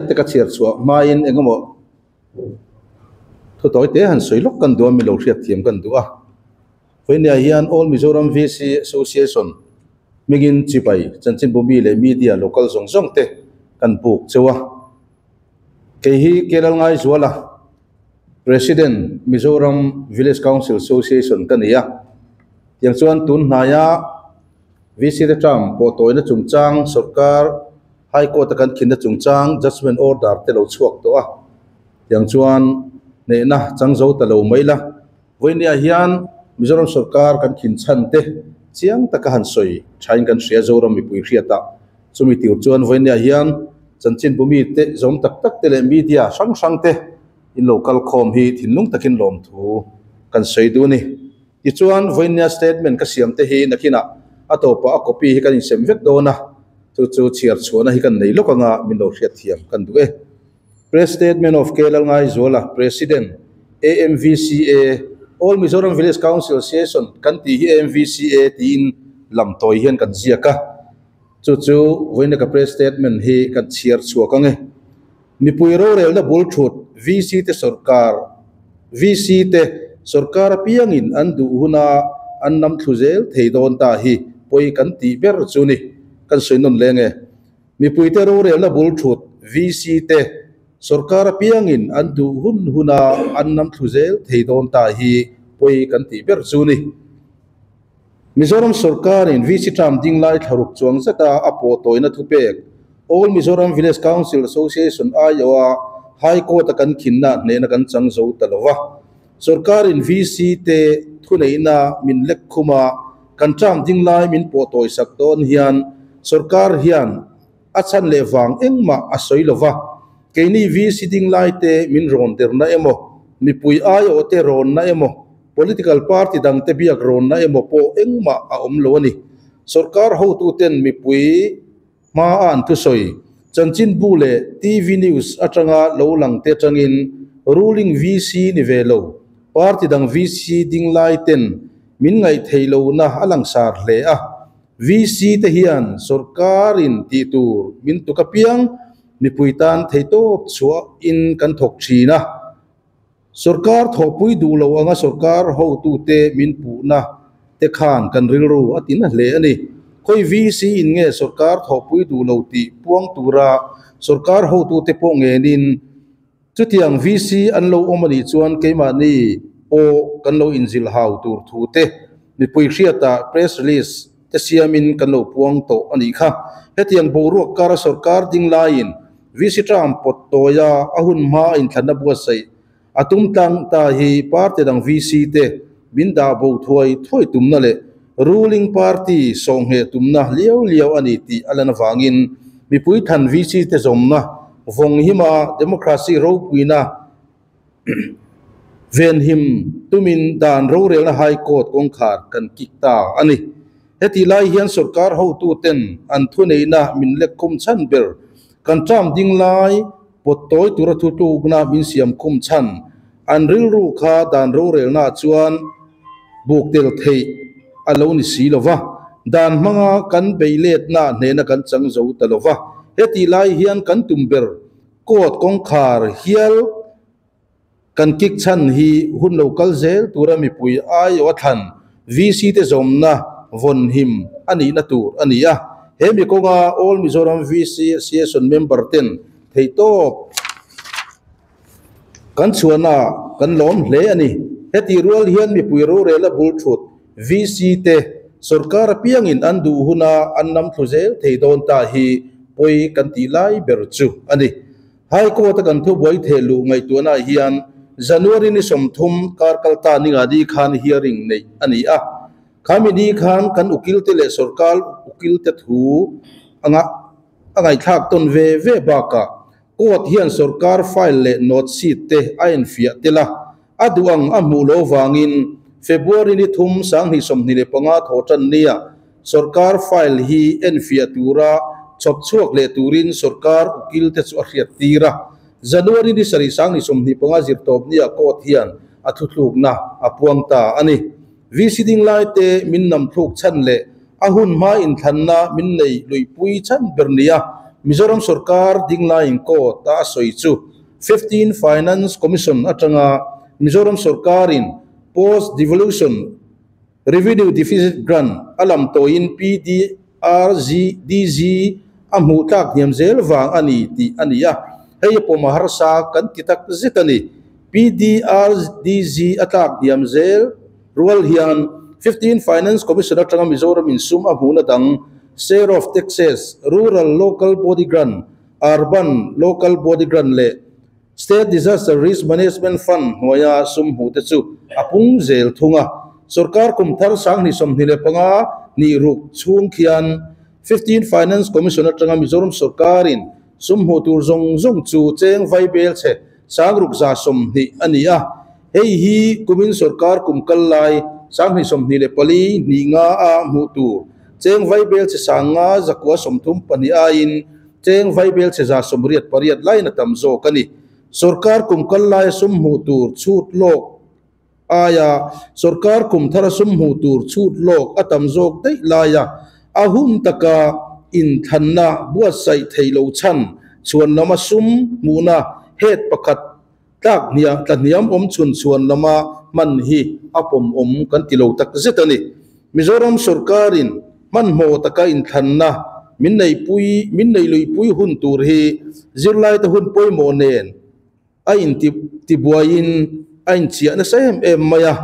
Te ka chhiar chhuah hmain engemaw thu tawi te han sawi lawk kan duh a, mi lo hriat thiam kan duh a. Vawinia hian All Mizoram VC Association hmingin chibai chanchinbu mi leh media local zawng zawng te kan buk cheu a. Kei hi Kelal Ngaizuala, President, Mizoram Village Council Association ka ni a. Tiang chuan tun hnaia VC te term pawh tawina chungchang sorkar High Court a kan khinna chungchang Judgement Order te lo chhuak tawh a, tiang chuan hnehna chang zo ta lo mai la. Vawinia hian Mizoram sorkar kan khin chhan te chiang taka han sawi thain kan hria Zoram mipui hriatah. Chumi tur chuan vawinia hian chanchinbu mite zawm tak tak te leh media hrang hrang te in lo kal khawm hi thinlung takin lawmthu kan sawi duh a ni. Tichuan, vawinia statement ka siam te hi nakinah a tawpah a copy hi kan insem vek dawn a, chu chu chhiar chhuahna hi kan nei lawk anga min lo hriatthiam kan duh e. Press Statement of K Lalngaizuala, President, AMVCA, All Mizoram Village Council Association kan tih hi AMVCA tiin lam tawi hian kan ziak a, chu chu vawiina ka press statement hi kan chhiar chhuak ang e. Mipui rorelna bul thut VC te sorkar VC te sorkar apiangin an duh huna an nam thlu zel thei dawn ta hi pawi kan tih ber chu ni kan sawi nawn leng e. Mipuite rorelna bul thut VC te sorkar apiangin an duh hun huna an nam thlu zel thei dawn ta hi pawi kan tih ber chu ni. Mizoram sorkarin VC term ding lai thlaruk chuang zeta a pawh tawina thupek All Mizoram Village Council Association aiawha High Court-a kan khinna hnehna kan chang zo ta lo va. Sorkarin VC te thuneihna min lek khum a, kan term ding lai min pawh tawisak dawn hian sorkar hian a chhan leh vang engmah a sawi lo va. Keini VC ding lai te min rawn derna emaw, mipui aiawhte rawnna emaw, Political party dangte biak rawnna emaw pawh engmah a awm lo a ni. Sorkar hotuten mipui hmaa an thusawi, chanchinbu leh TV news atanga lo langte atangin ruling VC ni ve lo, party dang VC ding lai ten min ngaih theih lohna a langsar hle a. VC te hian sorkarin tih tur min tuk apiang mipui tan theitawp chhuahin kan thawk thin a. Sorkar thawhpui duh lo anga sorkar hotute min puhna te khan kan rilru a ti na hle a ni. Khawi VC in nge sorkar thawhpui duh lo tih puang tura sorkar hotute pawh ngenin chutiang VC an lo awm a nih chuan keimahni pawh kan lo inzilh hau tur thu te mipui hriatah press release te siamin kan lo puang tawh a nih kha. Hetiang boruak kara sorkar ding laiin VC term pawt tawia a hun hma a inthlanna buatsaih a tum tlang ta hi party dang VC te min dah bo thuai thuai tumna leh ruling party sawhngheh tumna liau liau a ni tih a lan avangin mipui than VC te zawmna vawng hima democracy ropuina Venhim tumin dan rorelna High Court kawngkhar kan kik ta a ni. Hetih lai hian sorkar hotuten an thuneihna min lek khum chhan ber, kan term ding lai pawt tawi tura thutlukna min siam khum chhan, an rilru kha dan rorelnaah chuan buk tel theih a lo ni si lo va, dan hmanga kan beiletna hnehna kan chang zo ta lo va. Hetih lai hian kan tum ber Court kawngkhar hial kan kik chhan hi hun lo kal zel tura mipui aiawh a thlan VC te zawmna vawn him a nihna tur a ni a. He mi kawnga All Mizoram VC Association member ten theihtawp kan chhuahna kan lawm hle a ni. Heti rual hian mipui rorel a bul thut VC te sorkar apiangin an duh huna an lam thlu zel thei dawn ta hi pawi kan tih lai ber chu a ni. High Court a kan thubuai theh luh ngaihtuahnaah hian January ni 30 kar kalta ni nga ni khan hearing neih a ni a. Khami ni khan kan ukilte leh sorkar ukilte thu anga a ngaihthlak tawn ve ve bakah Court hian sorkar file leh note sheet te a enfiah tel a, a duh ang a hmuh loh vangin February ni thum 2025 thaw tan nia sorkar file hi enfiah tura chhawp chhuak leh turin sorkar ukil te chu a hriat tir a. January ni sarih 2025 zirtawp nia court hian a thuthlukna a puang ta a ni. VC ding lai te min nam thluk chhan leh a hun hma inthlanna min nei luihpui chhan ber nia. Mizoram sorkar dinglaiin court a a sawi chu 15 Finance Commission atanga Mizoram sorkarin Post Devolution Revenue Deficit Grant a lam tawhin PDRDG a hmuh tlak hniam zel vang a ni tih a ni a, hei a pawm a harsa kan ti tak zet a ni. PDRDG a tlak hniam zel rual hian 15 Finance Commission atanga Mizoram in sum a hmuhna dang Share of Taxes, Rural Local Body Grant, Urban Local Body Grant leh State Disaster Risk Management Fund hnuaia sum hmuhte chu a pung zel thung a. Sorkar kum thar 2025 hnih ruk chhung khian 15 Finance Commission atanga Mizoram sorkarin sum hmuh tur zawng zawng chu cheng vai bel chhe 620 a ni a. Hei hi kumin sorkar kum kal lai 2024 hnih nga a hmuh tur cheng vai bel chhe 5932 aiin Cheng vaibel chhe 88 lain a tam zawk a ni. Sorkar kum kal laia sum hmuh tur chhut lawk aia sorkar kum thara sum hmuh tur chhut lawk a tam zawk daih laia a hun taka inthanna buatsaih theih loh chhan chhuan lama sum hmuhna het pakhat tlak hniam tla hniam awm chhun chhuan lama hman hi a pawmawm kan ti lo tak zet a ni. Mizoram sorkarin hmanhmawh taka inthlanna min neihpui min neih luihpui hun tur hi zirlaite hun pawimawh nen a inti tibuaiin a inchiah nasa em em mai a.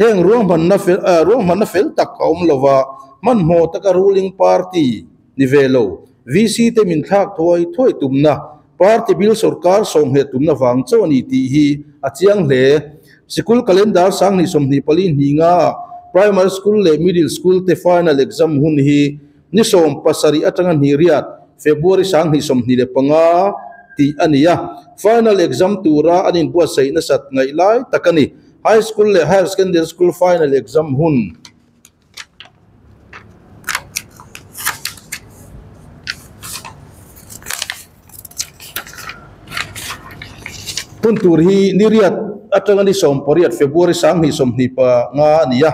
Heng ruahmanna fel ruahmanna fel tak a awm lova, hmanhmawh taka ruling party ni ve lo, VC te min thlak thuai thuai tumna, party bil sorkar sawmheh tumna vang chauh a ni tih hi a chiang hle. Sikul calendar 2024 hnih nga ah primary school leh middle school te final exam hun hi ni 17 atanga hnih riat February 2025 tih a ni a, final exam tura an inbuatsaih nasat ngaih lai tak a ni. High School leh Higher Secondary School final exam hun. Hun tur hi ni riat atanga ni 18 February 2025 a ni a.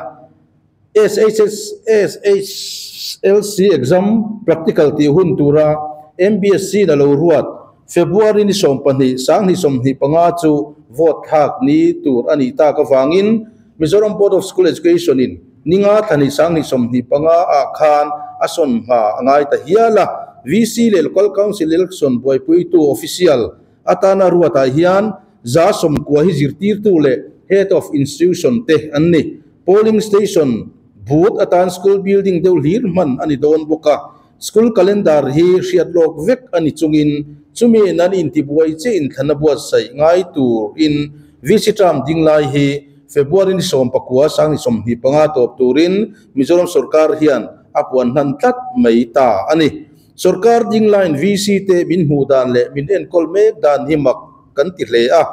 SHS SHLC exam practical tih hun tura MBSC in a lo ruat February ni 12, 2025 chu vote thlak ni tur a nih tak avangin Mizoram Board of School Education in ni nga thla ni 2025 ah khan a sawn hma a ngai ta hial a. VC leh Local Council Election buaipuitu official atana ruatah hian 90 hi zirtirtu leh Head of Institution te an ni. Polling Station booth atan school building deuh hlir hman a ni dawn bawk a. School calendar hi hriat lawk vek a ni chungin chumi in an intibuai che inthlan a buatsaih ngai tur in VC term ding lai hi February ni 19 2025 tawp turin Mizoram sorkar hian a puan hnan tlat mai ta a ni. Sorkar ding laiin VC te min hmuh dan leh min enkawl mek dan hi mak kan ti hle a.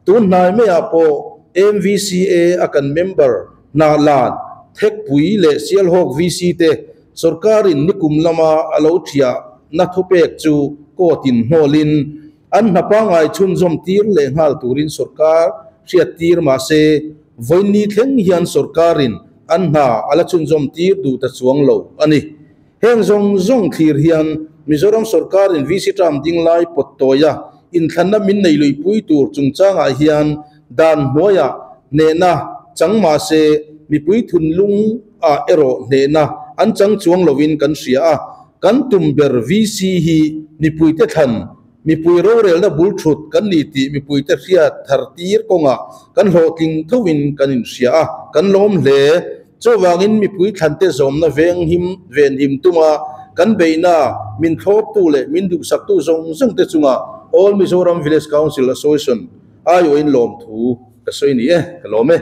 Tun hnai maiah pawh MVCA a kan member Hnahlan, Thekpui leh Sialhawk VC te sorkarin nikum lama a lo thiahna thupek chu court in hnawlin an hna pangngai chhunzawm tir leh nghal turin sorkar hriattir mahse vawiinni thleng hian sorkarin an hna a la chhunzawm tir duh ta chuang lo a ni. Heng zawng zawng thlir hian Mizoram sorkarin VC term ding lai pawt tawia inthlanna min nei luipui tur chungchangah hian dan hnuaiah hnehna chang mahse mipui thunlung ah erawh hnehna an chang chuang lovin kan hria a, kan tum ber VC hi mipuite thlan, mipui rorelna bul thut kan ni tih mipuite hriat thar tir kawngah kan hlawhtling thovin kan inhria a, kan lawm hle. Chuvangin mipui thlante zawmna veng him ven him tuma kan beihna min thlawptu leh min duhsaktu zawng zawng te chunga All Mizoram Village Council Association aiawhin lawmthu ka sawi ni e, ka lawm e.